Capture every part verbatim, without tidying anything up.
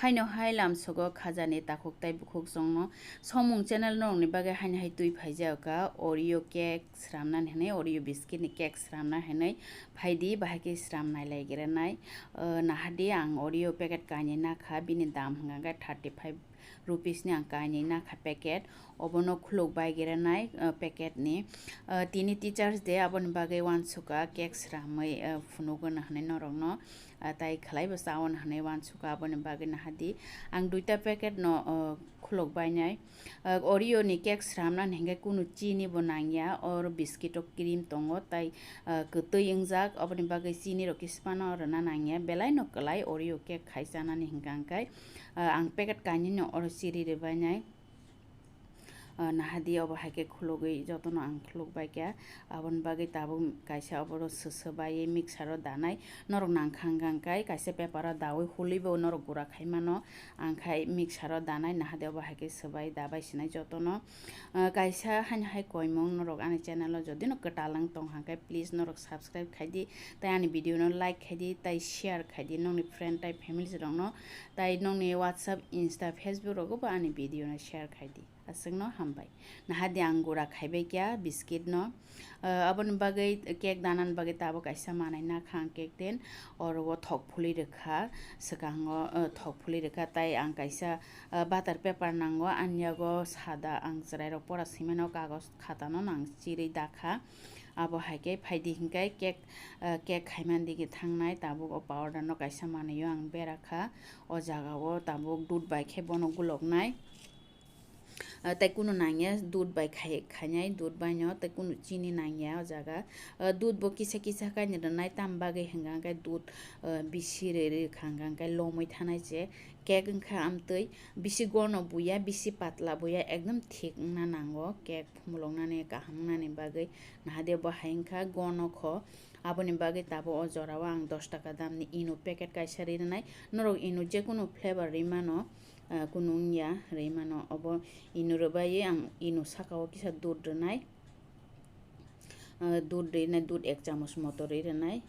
Haino hai lamsogo khajani takhuk tai bukhuk chwngno. Somung channel norokni bagwi haino hai twi phaijak kha, Oreo cake sramnani hwnwi, Oreo biscuit ni cake sramna hwnwi phaidi, bahai khe sram nailaigra nai. O, nahadi ang Oreo packet kainwi nakha, bini dam hwnkha khe thirty five rupees ni ang kainwi nakha packet. Obono khuluk bai gere nai, o, packet ni. O, tini Teachers Day, aboni bagwi uansukha cake sramwi, o, phunugwno hwnwi norokno, o, tai khlai bo chaono hwnwi uansukha, aboni bagwi nahadi ang duita packet no, o, khuluk bai nai. O, Oreo ni cake sramna hingke kunu chini bo nangya, oro biscuit o cream tongo, tai, o, kwtwi wngjak, oboni bagwi chini rok khe sipano rwna nangya, belai no kwlai Oreo cake khai chanani hingka hingkai, o, ang packet kainwi no oro chiri rwbai nai. O, nahadi obo hai khe khulugwi jotono ang khuluk bai kha. Aboni bagwi tabuk kaisa oborok swswbai mixer o danai. Norok nangkha hwnkha hwnkhe kaisa paper o daui hului bo norok gura khai mano. Ang khai mixer o danai, nahadi obo hai khe swbai dabai sinai jotono. O, kaisa haino hai koimung norok ani channel o jodi no kwtal wng tong hwnkhe please norok subscribe khai di, tai ani video no like khai di, tai share khai di nokni friend tai families rok no. Tai nokni WhatsApp, Insta, Facebook rogo bo ani video no share khai di. Aswkno hambai. Nahadi ang gura khaibai kya biscuit no. O, aboni bagwi cake danani bagwi tabuk kaisa manai nakha ang cake tin. Oro o thok phuli rwkha, swkango, o, thok phuli rwkha tai ang kaisa, o, butter paper nango, ani yago sada ang chwrai rok pora simi no kagoj khata no ang chiri dakha. Abo hai khe phaidi hinkhe cake, o, cake khaimani digi thangnai, tabuk o powder no kaisa manwi o ang bera kha. O jaga o tabuk dudh bai khe bono guloknai. Ah, tei kunu nangya, dudh bai khai-, khainai, dudh bai no tei kunu chini nangya o jaga. Ah, dudh bo kisa kisa khe rwnai, tam bagwi hwnka hwnkhe dudh, ah, bisi rwi rwi kha hwnka hwnkhe lomwi thanai se. Cake wngkha amtwi bisi gono buya, bisi patla buya, ekdom thik wngna nango cake phumuloknani kaham wngnani bagwi. Nahadi bo hai wngkha gono kho, aboni bagwi tabuk o jora o ang dos taka damni eno packet kaisa ri rwnai. Norok eno jekunu flavor ri mano. Ah, kunu wngya rwi mano. Obo eno rwbaiwi ang eno saka o kisa dudh rwnai. Ah, dudh rwi nai, dudh ek chamoch moto rwi rwnai.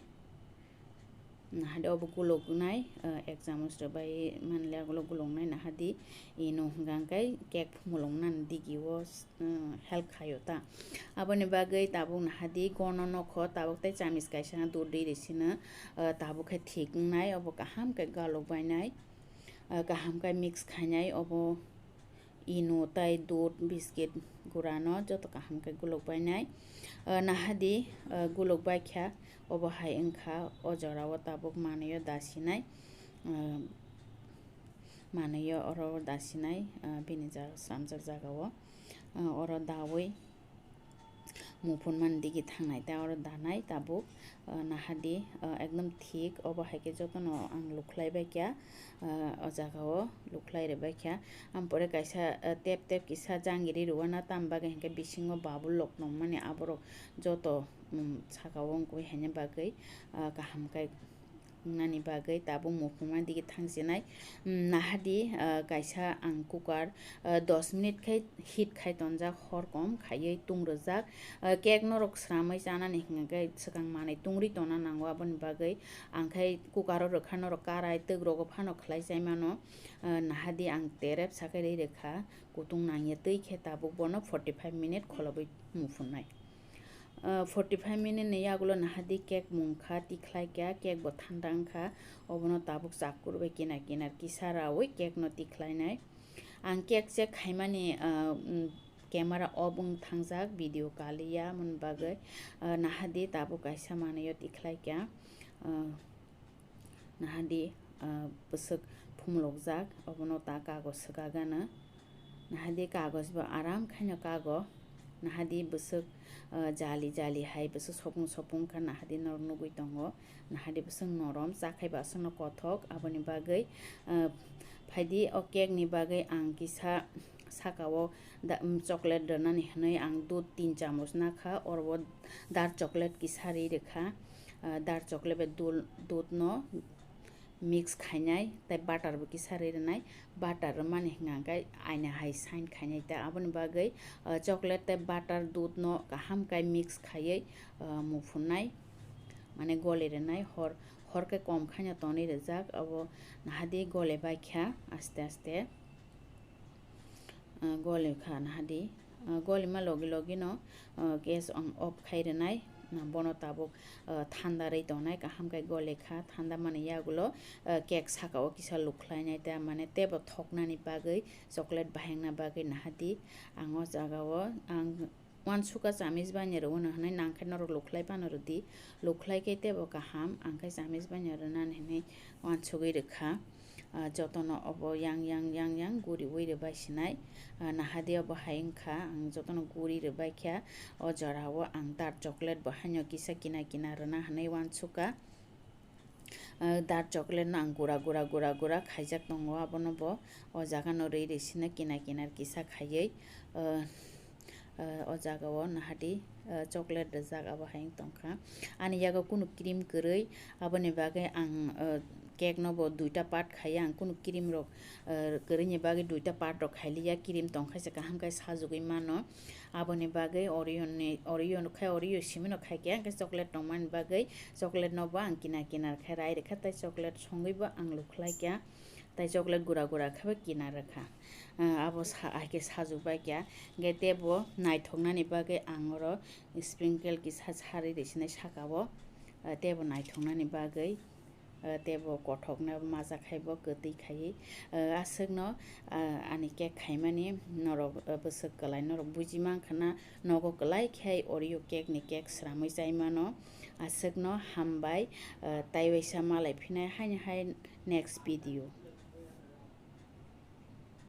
Nahadi obo guloknai, ah, ek chamoch rwbai manle ulo guloknai. Nahadi eno hwnkha hwnkhe cake phumuloknani digi o, ah, help khaio ta. Aboni bagwi tabuk nahadi gono nokho tabuk tei chamis kaisa dudh rwi rwsino, ah, tabuk khe thik wngnai, obo kaham khe galokbainai. Ah, kaham khe mix khainai obo eno tai dudh biscuit gurano joto kaham khe gulok bainai. Ah, nahadi, ah, gulok baikha obo hai wngkha o jora o tabuk manwi o dasinai. Ah, manwi o oro dasinai, ah, bini jaga slamjak jaga o, ah, oro dawi muphunmani digi thangnai ta oro danai tabuk, ah, nahadi, ah, ekdom thik obo hai khe jotono ang lukhlai bai kha, ah, o jaga o lukhlai rwbai kha. Ampore kaisa, ah, tep tep kisa jangiri rwna tam bagwi hinkhe bisingo babul lok nongmani aborok joto, um, saka o wngwi haina bagwi, ah, kaham khe. Wngnani bagwi tabuk muphunmani digi thangsinai. Mm, nahadi, ah, kaisa ang cooker, ah, dos minute khai heat khai tonjak, hor kom khaiwi tung rwjak. Ah, cake norok sramwi chanani hwnkhe swkang manwi tungri tongna nango, aboni bagwi ang khai cooker o rwkha, norok karai twk rogo phano khlai chai mano. Ah, nahadi ang terep sakai rwi rwkha, kutung nangya twi khe tabuk bono forty five minute kholobwi muphunnai. Ah, forty five minute ni yagulo nahadi cake mungkha, tikhlai kha, cake bo thanda wngkha, obono tabuk chakur bai kinar kinar kisa rawi cake no tikhlainai. Ang cake check khaimani, ah, mm, camera off wng thangjak, video kaliya, moni bagwi, ah, nahadi tabuk kaisa manwi o tikhlai kha. Ah, Nahadi, ah, bwswk phumulokjak, obono ta kagoj swkagano. Nahadi kagoj bo aram khaino kago. Nahadi bwswk, ah, jali jali hai bwswk sopung sopung kha, nahadi norok nugwi tongo. Nahadi bwswk norom, chakhai bo aswkno kothok, aboni bagwi, ah, phaidi o cake ni bagwi ang kisa saka o da-, um, chocolate rwnani hwnwi ang dudh tin chamoch nakha, oro o dark chocolate kisa ri rwkha. Ah, dark chocolate bai dul-, dudh no mix khainai, tei butter bo kisa ri rwnai. Butter rwmani hwnka hwnkhe aina hai shine khainai, tei aboni bagwi, ah, chocolate tei butter dudh no kaham khe mix khaiwi, ah, muphunnai, mane goli rwnai, hor, Hor khe kom khaino tonwi rijak, abo nahadi gole baikha aste aste. Ah, gole kha nahadi. Ah, golima logi logi no, ah, gas ang off khai rwnai. Na bono tabuk, ah, thanda rwi tongnai, kaham khe gole kha, thanda mani yagulo, ah, cake saka o kisa lukhlai nai ta, mane tebo thoknani bagwi, chocolate bahengna bagwi nahadi. Ang o jaga o ang uansukha chamis baino rwno hwnwi, nang khe norok lukhlai phano rwdi, lukhlai khe tebo kaham, ang khe chamis baino rwnani hwnwi uansugwi rwkha. Ah, jotono obo yang yang yang yang guriwi rwbai sinai. Ah, nahadi obo hai wngkha, ang jotono guri rwbai kha. O jora o ang dark chocolate bo haino kisa kina kina rwna hwnwi uansukha. Ah, dark chocolate no ang gura gura gura gura khaijak tongo, abono bo o jaga no rwi rwi sino kina kina kisa khaiwi. Ah, ah, o jaga o nahadi, ah, chocolate rijak abo hai wng tongkha. Ani yago kunu cream kwrwi, aboni bagwi ang, ah, cake no bo duita part khaiya, ang kunu cream rok, ah, kwrwini bagwi duita part rok khailiya, cream tongkha se kaham khe sajagwi mano. Aboni bagwi Oreo ni, Oreo no khai, Oreo simi no khai khe, ang khe chocolate tongmani bagwi chocolate no bo ang kinar kinar khe rai rwkha, tei chocolate songwi bo ang lukhlai kha, tei chocolate gura gura khe bo kinar rwkha. Ah, abo sa-, hai khe sajagbai kha, hwnkhe tebo naithoknani bagwi ang oro sprinkle kisa sarwi rwsinai saka o, ah, tebo naithoknani bagwi. Ah, tebo kothokna maja khai bo kwtwi khaiwi. Ah, aswkno, ah, ani cake khaimani norok, ah, bwswk kwlai norok buji mankha na, nogo kwlai khai Oreo cake ni cake sramwi chai mano. Aswkno hambai, ah, taiwaisa malai phinai haini hai next video.